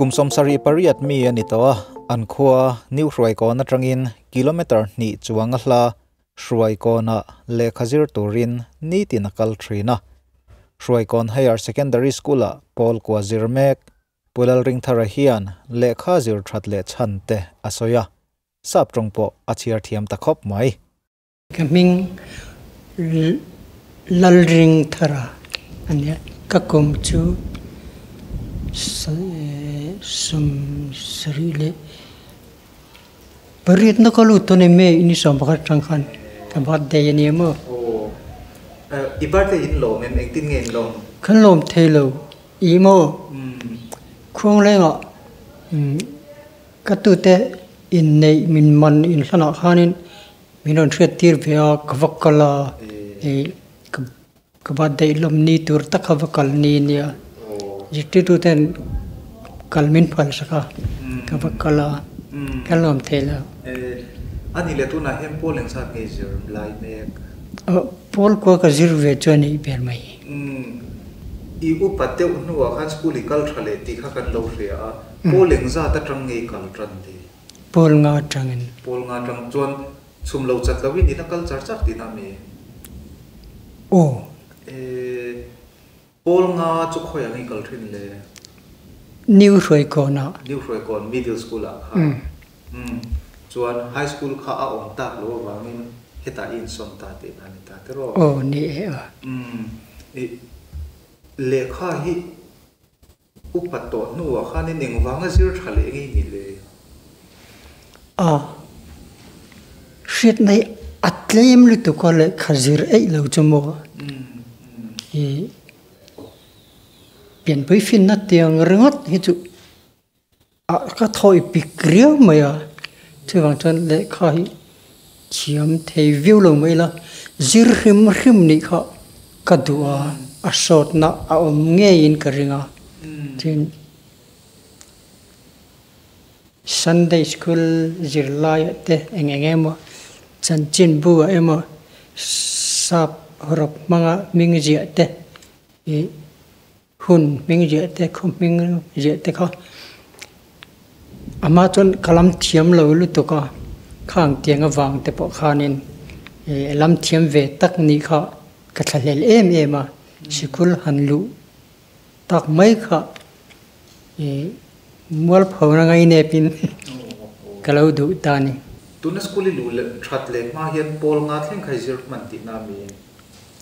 Kum 78 mi a ni tawh a, an khua New Hruaikawn atangin kilometre hnih chuang a hla Hruaikawnah lehkha zir turin nitin a kal thin a. Hruaikawn Higher Secondary School-ah pawl kua zir mek Pu Lalringthara hian lehkha zir that leh chhan te a sawi a, sap tawng pawh a chhiar thiam ta khawp mai. Ka hming Lalringthara a nia, ka kum chu 78 na ka lut tawn em e, ini 11 tang khan ka birthday a nia maw. Aw, i birthday in lawm em, engtin nge in lawm? Kan lawm thei lo, i maw? Khuanglengah ka tute inneih min man inhlanah khanin Min rawn hriat tir ve a, ka va kal a, ih ka birthday lawm ni tur tak kha va kal ni nia, zirtirtu ten kal min phal sak a, ka va kal a, ka lawm thei lo. A ni leh tunah hian Paul engzat nge zir lai mek? Paul kua ka zir ve chu a nih ber mai. I upa deuh hnuah khan school i kal tha leh tih kha kan lo hria a, Paul engzat atang nge i kal tan ni? Pawl nga atangin. Pawl nga atang chuan chhum lo chat loin in a kal char char tihna a mi? Aw. E, Pawl nga chu khawi ang i kal thin le? New Hruaikawnah. New Hruaikawn Middle School ah kha. Umm. Chuan High School kha a awm tak lo avangin hetah i insawn ta tihna a ni ta tiraw? Aw, ni e a. Umm. I lehkha hi Upa tawh hnuah khanin engvanga zir tha leh ngei ni le? A hriatna hi a tlem lutuk a lehkha zir eih lo chu maw? I pianpui finna tiang ringawt hi chu a ka thawi pik riau mai a, chuvang chuan lehkha hi thiam thei viau lo mai ila zir hrim hrim nih kha ka duh a, a sawtna a awm ngeiin ka ring a, tin Sunday school zirlai ah te eng eng emaw chanchinbu ah emaw sap rawp hmanga hming ziah te ih Hun hming ziah te, khaw hming ziah te kha amah chuan ka lam thiam lo lutuk a, khang tiang avang te pawh khanin ih lam thiam ve tak nih kha ka thlahlel em em a, sikul han luh tak mai kha ih mualphona ngainepin ka lo duh ta a ni. Tuna school i luh leh that leh hma hian pawl nga thleng kha i zir hman tihna a mi?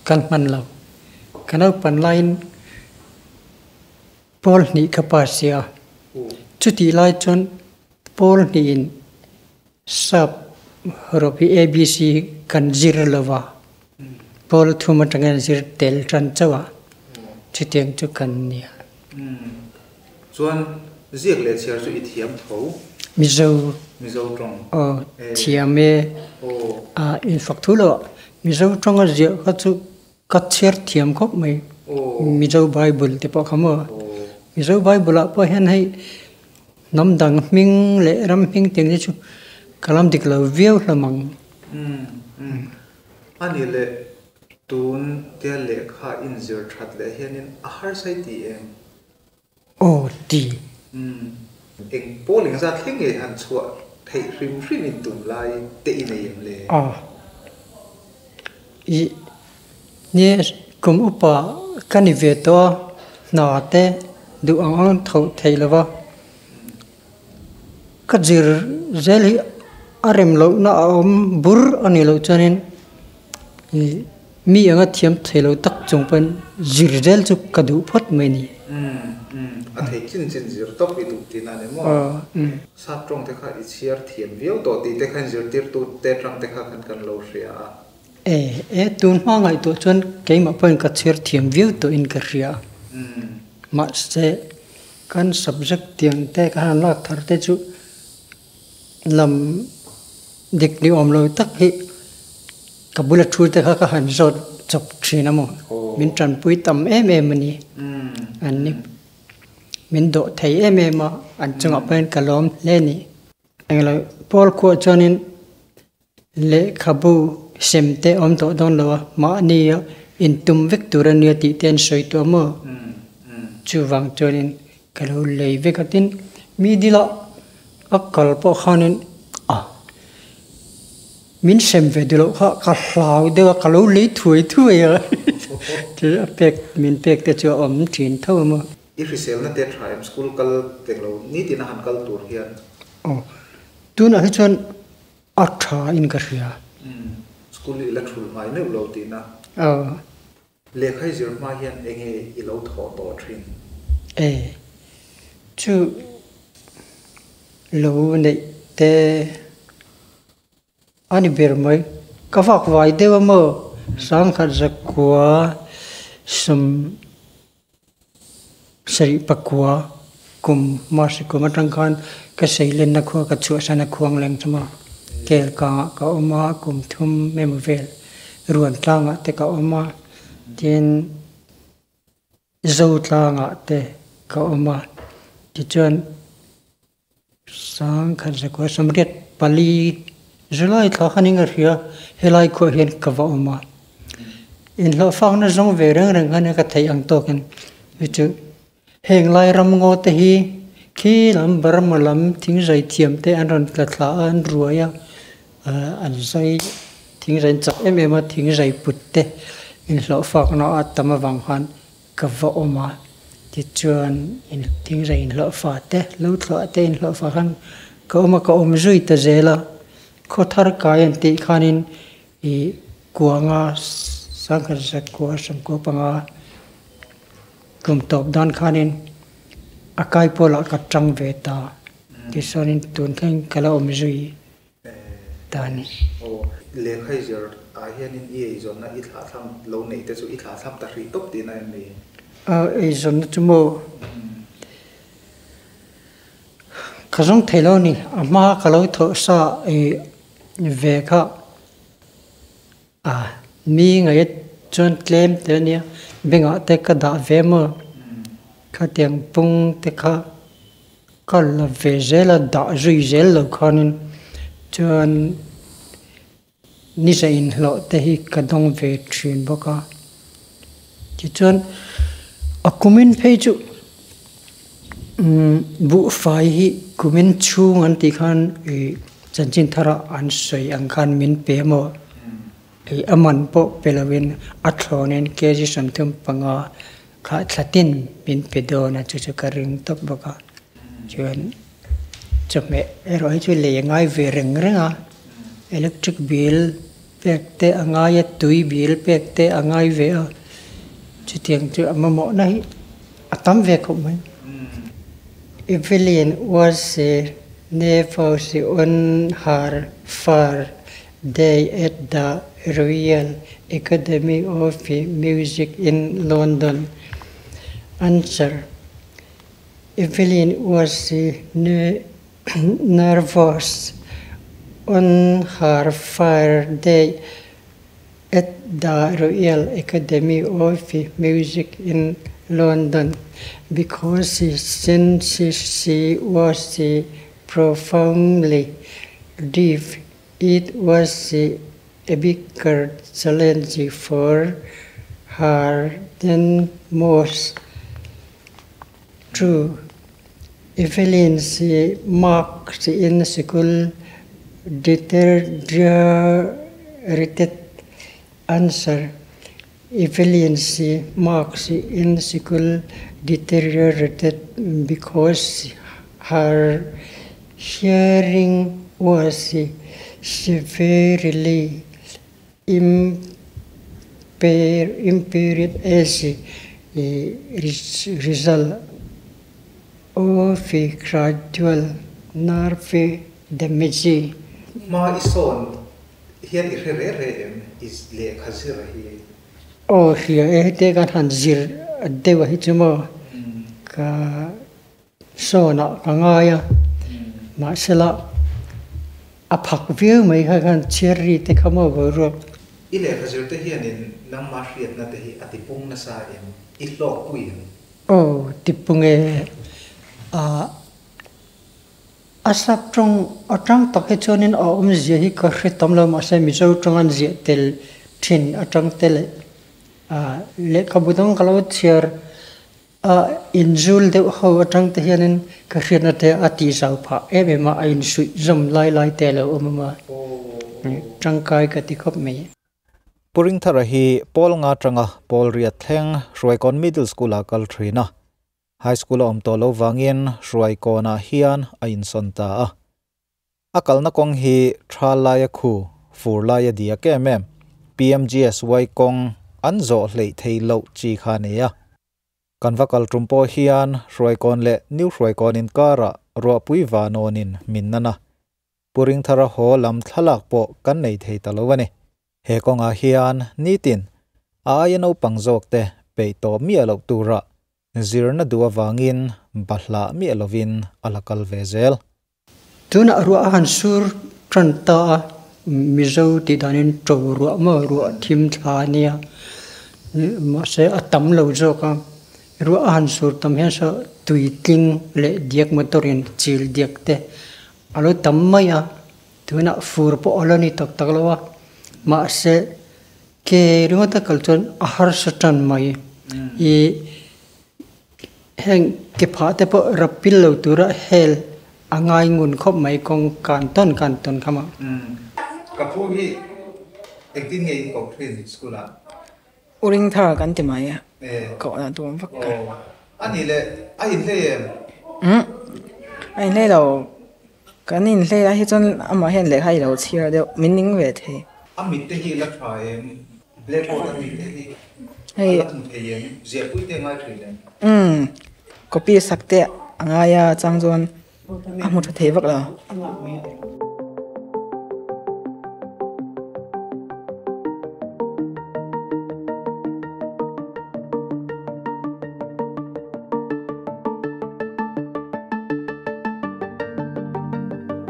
Kan hman lo. Ka naupan laiin pawl hnih ka pass sia. Chutih lai chuan pawl hnihin sap rawp hi ABC hi kan zir lo va, pawl thum atangin an zir tel tan chauh a, chutiang chu kan nia. Chuan ziak leh chhiar chu i thiam tho? Mizo. Mizo tawng. Aw, thiam e. A infak thu lo ah Mizo tawnga ziah kha chu Ka chhiar thiam khawp mai. Mizo Bible te pawh kha maw? Mizo Bible ah pawh hian hei hnam dang hming leh ram hming tih ang te chu ka lam dik lo viau hlawm ang. A ni leh tun tia lehkha inzir that leh hianin a harsa i ti em? Aw ti. Eng pawl engzat thleng nge han chhuah theih hrim hrim in tum lai te i nei em le? Aw. I nia kum upa ka ni ve tawh a, hna te duh ang ang tho thei lo va. Ka zir zel hi a rem lohna a awm bur a ni loh chuanin ih mi anga thiam thei lo tak chung pawhin zir zel chu ka duh phawt mai a ni. A thei chin chin zir tawp i duh tihna a ni maw? Sap tawng te kha i chhiar thiam viau tawh tih te kha zirtirtu te atang te kha khan kan lo hria a. E e, tun hma ngaihtuah chuan keimah pawhin ka chhiar thiam viau tawhin ka hria. Mahse. Kan subject tiang te ka han lak thar te chu lam dik ni awm lo tak hi ka bula thu te kha ka han zawt chawp thin a maw min tanpui tam em em a ni an ni min dawh thei em em a an chungah pawhin ka lawm hle a ni. Englo pawl khuah chuanin Lehkhabu sem te awm tawh dawn lo a, mahni a intum vek tur a nia tih te an sawi tawh maw? Chuvang chuanin ka lo lei vek a, tin Mi dila a kal pawh khanin a min sem ve duh loh kha ka hlau deuh a, ka lo lei thuai thuai a, chu a pek min pek te chu a awm thin tho a maw. I hriselna te tha em school kal teng lo nitin a han kal tur hian? Aw, tunah hi chuan a tha in ka hria. Umm, school i la thul ngai meuh lo tihna. Aw. Lehkha i zir hma hian enge i lo thawh tawh thin? E, chu lo neih te a ni ber mai. Ka vak vai deuh a maw? Sangkhat zakua sawm sarih pakua kum March kum atang khan ka seilenna khua ka chhuahsan a khuang leng chu maw kel kangah ka awm a kum thum emaw vel ruan tlangah te ka awm a tin zo tlangah te ka awm a tichuan Sangkhat zakua sawmriat pali July thla khan in ka hria helai khuah hian ka va awm a, inhlawhfakna zawng ve reng reng khan ka theih ang tawkin hi chu heng lai ram ngaw te hi khi lam Burma lam thingzai thiam te an rawn tla thla a an ruai a an zai thingzai an chak em em a thingzai put te inhlawhfakna a tam avang khan Ka va awm a, tichuan thingzai inhlawhfa te, lo thluah te inhlawhfa khan ka awm a, ka awm zui ta zel a. Khaw thar kai an tih khanin ih kuanga sangkhat zakua sawmkua panga kum tawp dan khanin a kai pawlah ka tang ve ta. Tichuanin tun thleng ka la awm zui ta a ni. Aw, lehkha i zir ah hianin i eizawnna i thlahthlam lo neih te chu i thlahthlam ta hrih tawp tihna em ni? Aw, eizawnna chu maw ka zawng thei lo a ni. A hma ka lo thawh sa ve kha a mi ngaih chuan tlem te a nia, bengah te ka dah ve maw khatiang pung te kha. Ka la ve zel a, dah zui zel lo khanin chuan nisa inhlawh te hi ka dawng ve thin bawk a. Tichuan a kumin phei chu buhfai hi kumin chhung an tih khan ih chanchin tharah an sawi ang khan min pe maw? Ih a man pawh pe lovin a thlawnin kg 35. Kha thla tin min pe dawn a, chu chu ka ring tawp bawk a. Chuan chawhmeh erawh hi chu lei a ngai ve reng reng a, electric bill pek te a ngai a, tui bill pek te a ngai ve a, chutiang chu a mamawhna hi a tam ve khawp mai. Evelyn was nervous on her first day at the Royal Academy of Music in London. Answer, Evelyn was nervous on her first day at the Royal Academy of Music in London because since she was profoundly deaf, it was a bigger challenge for her than most. True, Evelyn's marks in school deteriorated. Answer, Evelyn's marks in school deteriorated because her hearing was severely impaired as a result of gradual nerve damage. Hma i sawn hian i hre reh reh em i lehkha zir hi? Aw hria e, heti kan han zir deuh a hi chu maw ka Sawnah ka ngai a, mahsela a phak viau mai kha khan chhiar ri te kha maw boruak. I lehkha zir te hianin nangmah hriatna te hi a tipung nasa em? I hlawkpui em? Aw, tipung e. A a sap tawng atang tak hi chuanin a awmzia hi ka hre tam lo mahse Mizo tawng an ziah tel thin atang te leh lehkhabu dang ka lo chhiar. A inzul deuh ho atang te hianin ka hriatna te a tihzau phah em em a, a insuih zawm lai lai te a lo awm a, tangkai ka ti khawp mai. Pu Ringthara hi Pawl nga atanga Pawl riat thleng Hruaikawn Middle School-ah kal thin a. High School a awm tawh lo vangin Hruaikawnah hian a insawn ta a. A kalna kawng hi tha laia khu, fur laia diak em em, PMGSY kawng an zawh hleih theih loh chi kha a ni a. Kan va kal tum pawh hian Hruaikawn leh New Hruaikawn inkarah ruahpui vanawnin min nan a. Pu Ringthara haw lam thlalak pawh kan nei thei ta lo a ni. He kawngah hian nitin a aia naupang zawkte peih tawh miah loh turah zirna duh avangin bahlah miah lovin a la kal ve zel. Tunah ruah a han sur tan ta a, Mizo tih danin to ruah maw ruah thim thla a nia, mahse a tam lo zawk a, ruah a han sur tam hian saw tui tling leh diak motor in chil diak te a lo tam mai a, tunah fur pawh a la ni tak tak lo a, mahse ke ringawt a kal chuan a harsa tan mai ih. Heng ke phah te pawh rap pil lo tura hel a ngai ngun khawp mai kawng kan tawn kan tawn kha maw. Ka pu hi engtin nge in koh thin school ah? U Ringthar kan ti mai a, koh dan tur vak ka. A nih leh a inhlei em? Umm a inhlei lo, kan inhlei lai hi chuan amah hian lehkha i lo chhiar deuh, min ning ve thei. A mit te hi la tha em? Blackboard a mit te hi a la hmu thei em? Ziahpui te a ngai thin em? Umm copy sak te a ngai a chang chuan a hmu tha thei vak lo.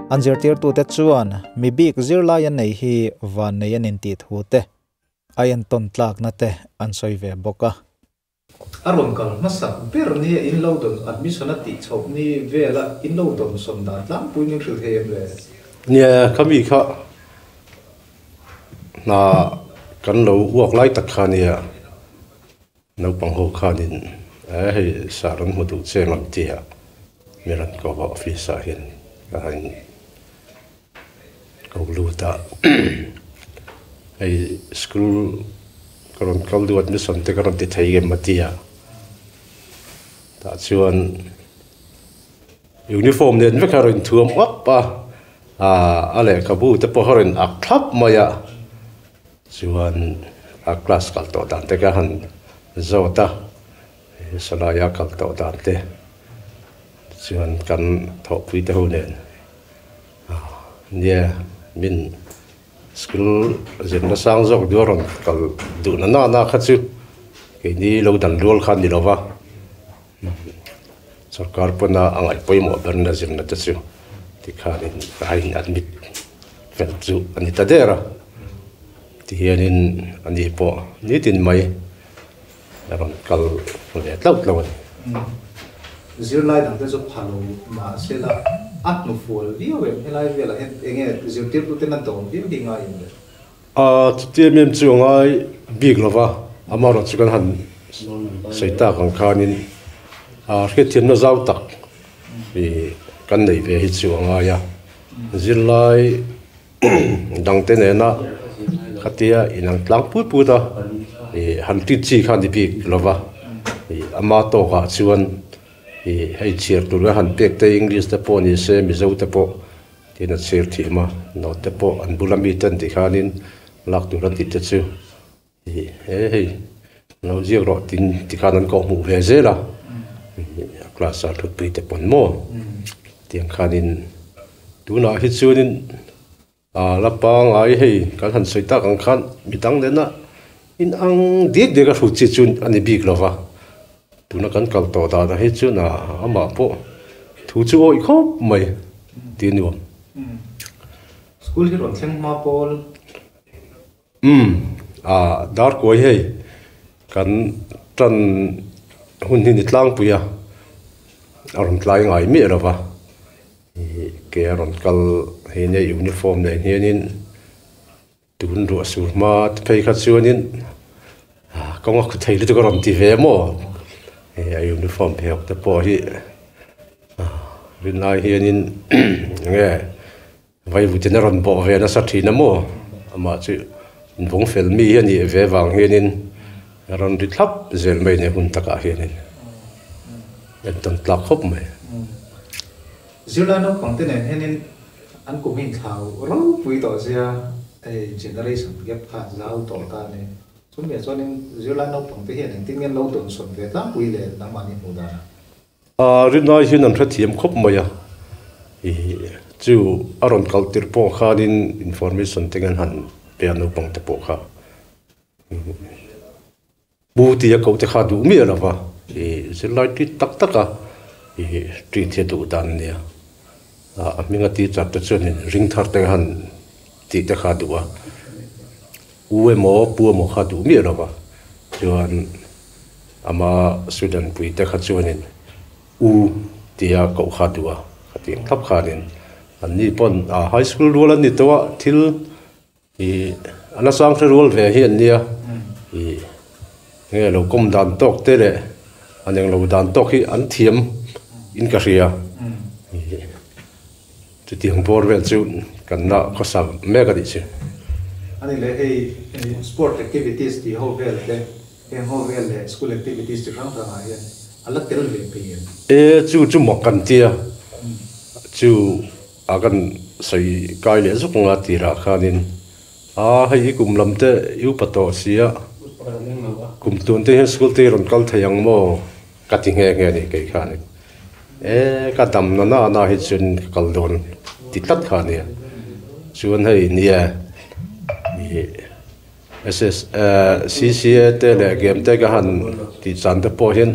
An zirtirtute chuan mi bik zirlai an nei hi vannei an intih thu te, a entawn tlakna te an sawi ve bawk a. A rawn kal hmasak ber nia in lo dawn admission a tih chhoh ni vela in lo dawn sawn dan tlangpui min hrilh thei em le? Nia, kha mi kha hna kan lo uak lai tak kha nia naupang ho khanin eh hei sir an hmu duh che ngam tia mi rawn ko a office ah hian ka han Ko lut a, hei school ka rawn kal duh admission te ka rawn ti thei em a ti a, tah chuan uniform nen vek a rawn inthuam up a, ah a lehkhabu te pawh a rawn ak thlap mai a, chuan a class kal tawh dan te ka han zawt a, salai a kal tawh dan te chuan kan thawhpui te ho nen. Nia, min school zirna sang zawk duh a rawn kal duhna na na kha chu keini lo dan rual kha a ni lo va, sorkar pawna a ngaih pawimawh berna zirna te chu tikhanin a in admit fel chu a ni ta der a, tihianin ani pawh nitin mai a rawn kal ve tlauh tlauh a ni. Zirlai dang te chu pha lo mah se la a hnu fual viau em? Helai velah hian eng nge zirtirtu ten an dawm viau hi ngai em le? A chuti em em chu a ngai bik lo va, amaherawh chu kan han sawi tak ang khanin a hriatthiamna zau tak ih kan neih ve hi chu a ngai a, zirlai Dangte nena khatia inang tlang put put a, ih han tit chi kha a ni bik lo va, ih ama tawkah chuan ih hei chhiar tur a han pek te English te pawh ni se Mizo te pawh tin a chhiar thiam a, note te pawh an bula mite an tih khanin lak tur an tih te chu ih he hei lo ziak rawh tin tikhan an kawhhmuh ve zel a, ih a class a thutpui te pawn maw tiang khanin tunah hi chuanin ah la pangai hei kan han sawi tak ang khan midang nena inang diak diak a hrut chi chu a ni bik lo va, tuna kan kal tawh danah hi chuan ah amah pawh thu chu awih khawp mai tih a nuam. School hi rawn thleng hma pawl. Umm, ah Darkuai hei kan tan hun hi ni tlangpui a, a rawn tlai ngai miah lo va, ih ke a rawn kal hei nia uniform nen hianin tun ruah sur hma te phei kha chuanin ah kawng a khaw thei lutuk a rawn ti ve maw? Hei a uniform pheikhawk te pawh hi rinlai hianin enge vaivutin a rawn bawh ve nasa thin a maw amah chu invawng fel mi hi a nih ve vang hianin a rawn ri thlap zel mai a ni hun takah hianin entawn tlak khawp mai. Zirlai naupang te nen hianin an kum hi inthlau ropui tawh zia hei generation gap kha zau tawh ta a ni. Chumi ah chuanin zirlai naupang te hian engtin nge lo dawnsawn ve tlangpui le nangmahni hmuh danah? Rinai hian an hrethiam khawp mai a, ih chu a rawn kal tirh pawh khanin information te ngen han pe a naupang te pawh kha pu tia koh te kha duh miah lo va, ih zirlai tit tak tak a ih tit hi a duh dan a nia, a hminga teacher te chuanin ring thar te han tih te kha a duh a. U emaw pu emaw kha duh miah lova, chuan ama student pui te kha chuanin u tia koh kha duh a, khatiang thlap khanin an ni pawn a high school rual an ni tawh a, thil ih a la sang hre rual ve hi an nia, ih nge lo kawm dan tawk te leh an englo dan tawk hi an thiam in ka hria, ih Chutiang bawr vel chu kan la khawsa mek a nih chu. Ani leh hei sport activities tih ho vel te, heng ho vel leh school activities chi hrang hrangah hian a la tel ve phei em? E chu chu mak kan tia, chu a kan sawi kai leh zuk anga tirah khanin a hei i kum lam te i upa tawh sia, kum tun te hian school te hi rawn kal thei ang maw? Ka ti nghe nghe a ni kei khanin e ka dam na na na hi chuan ka kal dawn ti tlat kha a nia. Chuan hei nia ih SS CCA te leh game te ka han tih chan te pawh hian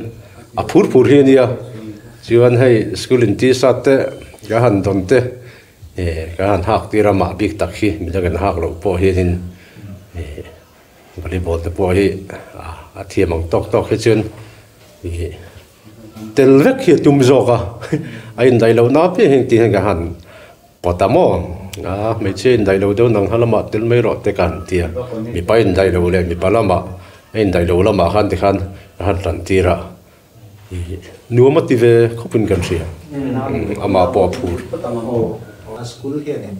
a phur phur hi a nia. Chuan hei school in t-shirt te ka han dawn te eh ka han hak tir a mah bik tak hi midang in hak loh pawh hianin ih Volleyball te pawh hi a thiam ang tawk tawk hi chuan ih tel vek hi a tum zawk a, a indaih loh na apiang hi engtin hian ka han pawt a maw a hmeichhia indaih lo deuh nang kha lamah tel mai rawh te ka han ti a, mipa indaih lo leh mipa lamah a indaih lo lamah khan tikhan ka han hlan tir a, ih nuam a ti ve khawpin kan hria, amah pawh a phur. A school hianin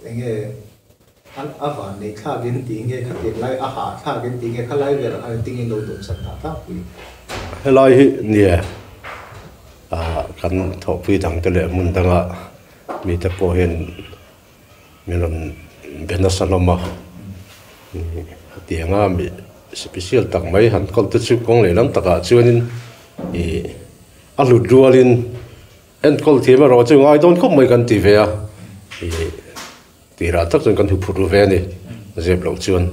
enge An a van nei thlak in ti nge kha tiang lai a hah thlak in ti nge kha lai velah khan engtin nge lo dawm sak dah tlangpui. Helai hi nia ah kan thawhpui dang te leh hmun danga mite pawh hian min rawn be nasa hlawm a, hetianga mi special tak mai han kawl te chu kawng lehlam takah chuanin ih a hlut rualin enkawl thiam erawh chu ngai dawn khawp mai kan ti ve a ih. Tirah tak chuan kan hu phut ru ve a ni, zep loh chuan.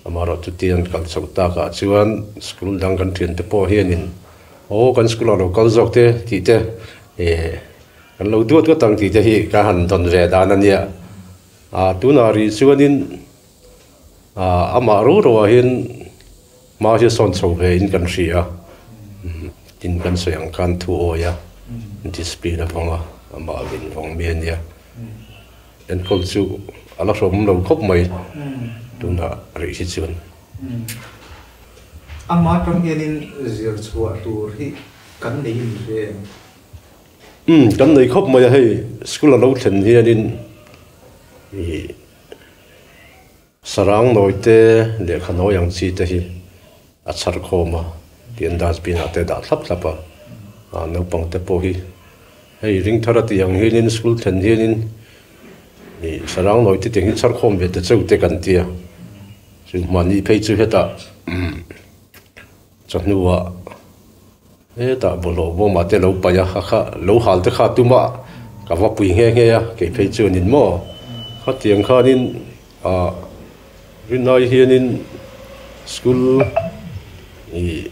Amaherawh chuti an kal chhoh takah chuan school dang kan thiante pawh hianin aw kan school ah lo kal zawk te tih te eh kan lo duat ngawt ang tih te hi ka han dawn ve dan a nia. Ah tunah rih chuanin ah amah ro roah hian hma hi a sawn chho ve in kan hria a, tin kan sawi ang khan thu awi a discipline avanga amah vin vawng mi a nia. Enkawl chu a la hrawm lo khawp mai tunah rih hi chuan. Ama atang hianin zir chhuah tur hi kan nei in hre em? Umm kan nei khawp mai a hei school a lo thlen hianin ih sarang nawi te lehkha nawi ang chi te hi a chhar khawm a tian dustbin ah te dah thlap thlap a ah naupang te pawh hi hei ring thar a tih ang hianin school thlen hianin ih sarang nawi te tiang hi chhar khawm ve ta cheu te kan tia chu hmani phei chu hetah chawhnuah hetah bawlhhlawh bawmah te lo paih a kha kha lo hal te kha tum a ka va pui nghe nghe a kei phei chuanin maw khatiang khanin ah rinai hianin school ih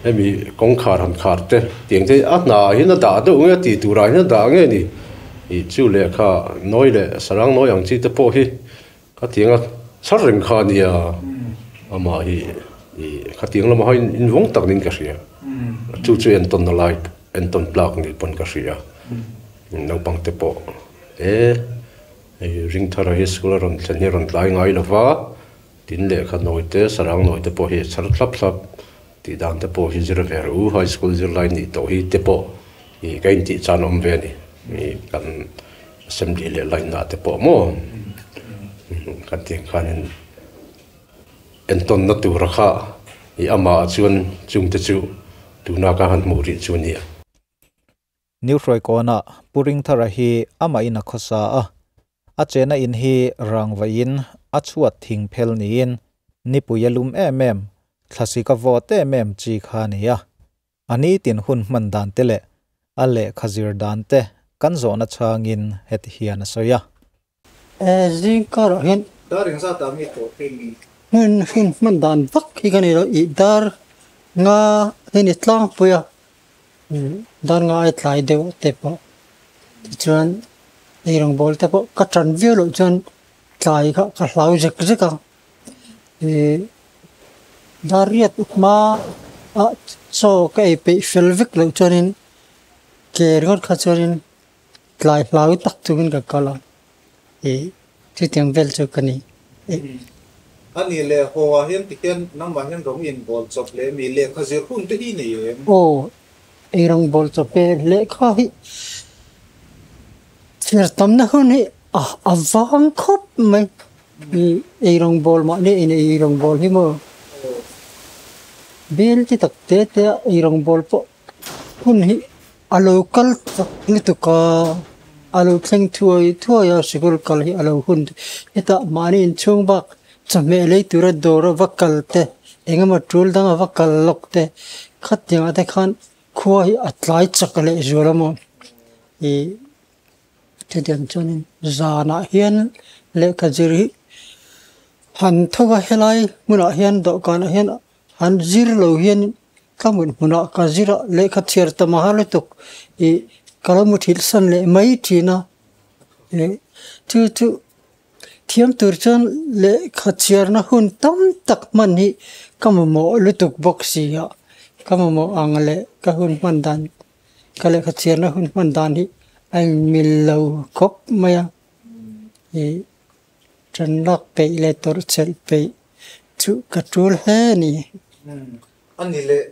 hemi kawngkhar han khar te tiang te a hna ah hian a dah deuh nge a tih turah hian a dah nge ni ih chu lehkha nawi leh sarang nawi ang chi te pawh hi khatiang a chhar reng kha a nia amah hi ih khatiang lamah hian invawng tak niin ka hria chu chu entawn na lai entawn tlak ni pawn ka hria naupang te pawh e. Hei Ringthara hi school a rawn thlen hi a rawn tlai ngai lo va, tin lehkha nawi te, sarang nawi te pawh hi a chhar thlap thlap. Tih dan te pawh hi zir ve rawh u, high school zirlai nih tawh hi te pawh ih ka intih chan awm ve a ni, ih kan assembly leh line ah te pawh maw kan tih ang khanin entawnna tura kha ih amah ah chuan chungte chu tuna ka han hmuh rih chu a nia. New Hruaikawnah Pu Ringthara hi amah in a khawsa a, a chena in hi rangvaiin a chhuat thing phel niin nipui a lum em em, thlasik a vawt em em chi kha a ni a. A nitin hun hman dan te leh a lehkha zir dan te kan zawhna changin heti hian a sawi a. E zing karah hian Dar engzat ah nge tawh thin ni? Hun hun hman dan vak hi ka nei lo, ih dar nga hi ni tlangpui a, dar nga ai tlai deuh te pawh tichuan ei rawngbawl te pawh ka tan viau loh chuan tlai kha ka hlau zek zek a, ih dar riat hma ah chaw ka ei peih fel vek loh chuanin ke ringawt kha chuanin Tlai hlau tak chungin ka kal a, ih chutiang vel chu ka ni. A nih leh haw ah hian ti hian nangmah hian rawng in bawl chawp leh mi lehkha zir hun te hi nei em? Aw, ei rawng bawl chawp e, lehkha hi chhiar tamna hun hi a vang khawp mai. Ih ei rawng bawl mahni in ei rawng bawl hi maw bel chi tak te te a ei rawng bawl pawh hun hi A lo kal chak lutuk a, a lo thleng thuai thuai a, sikul kal hi a lo hun hetah mahni inchhung bak chawhmeh lei tura dawr a va kal te engemaw tul dang a va kal lawk te khatiang ah te khan khua hi a tlai chak leh zual a maw ih chutiang chuanin zanah hian lehkha zir hi han thawk a helai hmunah hian dawhkanah hian Han zir lo hian ka mut hmunah ka zir a, lehkha chhiar ta maha lutuk ih ka lo muthilh san leh mai thin a, ih chu chu thiam tur chuan lehkha chhiarna hun tam tak hman hi ka mamawh lutuk bawk si a, ka mamawh ang leh ka hun hman dan ka lehkha chhiarna hun hman dan hi a inmil lo khawp mai a, ih. Ṭan lak peih leh tawrh chelh peih chu ka ṭul hle a ni. A ni leh,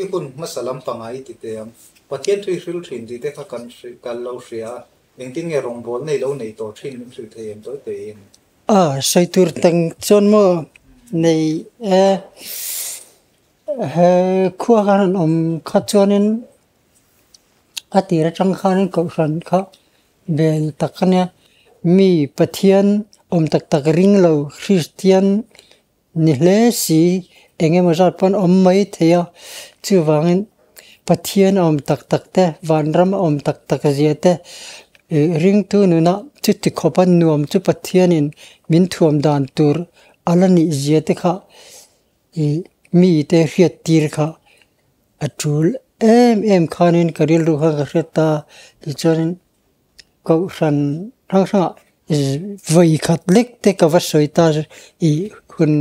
i hun hmasa lampang ah i ti teh ang. Pathian thu i hril ṭhin tih te kha kan kal lo hria a, engtin nge rawngbawl nei lo nei tawh ṭhin min hrilh thei em tawi tawhin? A, sawi tur tang chuan maw nei e, he khua khan an awm kha chuanin a tir aṭang khanin kohhran kha Bel tak a nia, mi Pathian awm tak tak ring lo Kristian ni hle si eng emaw zat pawn awm mai thei a, chuvangin Pathian awm tak tak te, vanram awm tak tak zia te ih ringtu nuna chuti khawpa nuam chu Pathianin min thuam dan tur a la nih zia te kha ih mite hriat tir kha A tul em em khanin ka rilru kha ka hre ta tichuanin kohhran hrang hrangah vawi khat lek te ka va sawi ta ih hun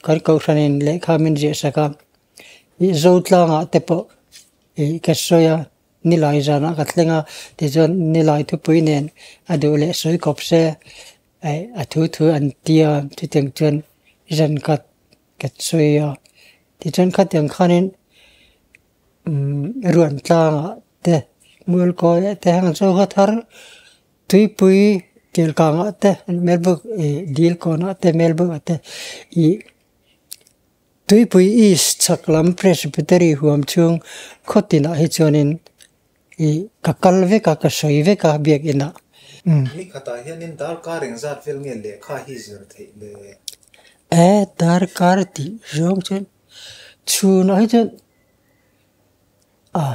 kan kohhranin lehkha min ziah sak a ih Zotlangah te pawh ih ka sawi a nilai zanah ka thleng a tichuan nilai thupui nen a duh leh sawi kawp se a thu thu an tia chutiang chuan zan khat Ka sawi a, tichuan khatiang khanin ruan tlangah te mualkawiah te heng chu khaw thar tuipui kelkangah te melbuk ih dil kawnah te melbukah te ih tuipui east chhak lam presbytery huam chhung khaw tinah hi chuanin ih ka kal vek a ka sawi vek a biakinah. Ni khatah hianin darkar engzat vel nge lehkha hi zir theih le? E darkar tih zawng chuan chhunah hi chuan a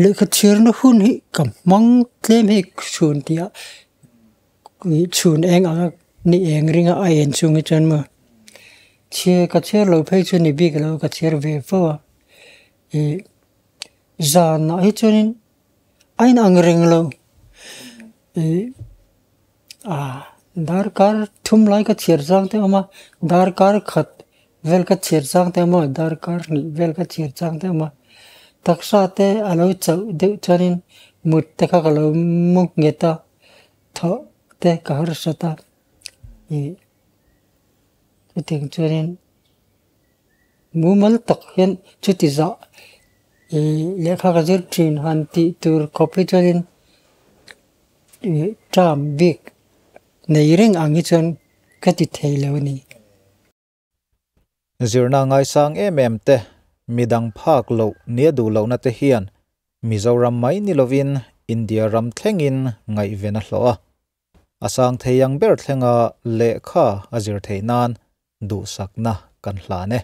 lehkha chhiarna hun hi ka hmang tlem hei chhun tih ah chhun eng anga ni eng ringa a en chhung hi chuan maw chhiar ka chhiar lo phei chu ni bik lo ka chhiar ve fo a ih zanah hi chuanin a inang reng lo ih. Ah darkar thum lai ka chhiar chang te a awm a darkar khat vel ka chhiar chang te a awm a darkar hnih vel ka chhiar chang te a awm a taksa te a lo chauh deuh chuanin mut te kha ka lo mu nghet a thawh te ka harsat a ih chutiang chuanin. Mumal tak hian chuti zah lehkha ka zir thin han tih tur khawp hi chuanin term bik nei reng ang hi chuan ka ti thei lo a ni. Zirna ngaisang em em te, midang phak loh nia duh lohna te hian Mizoram mai ni lovin India ram thlengin ngaihven a hlawh a. A sang thei ang ber thlenga lehkha a zir theih nan duhsakna kan hlan e.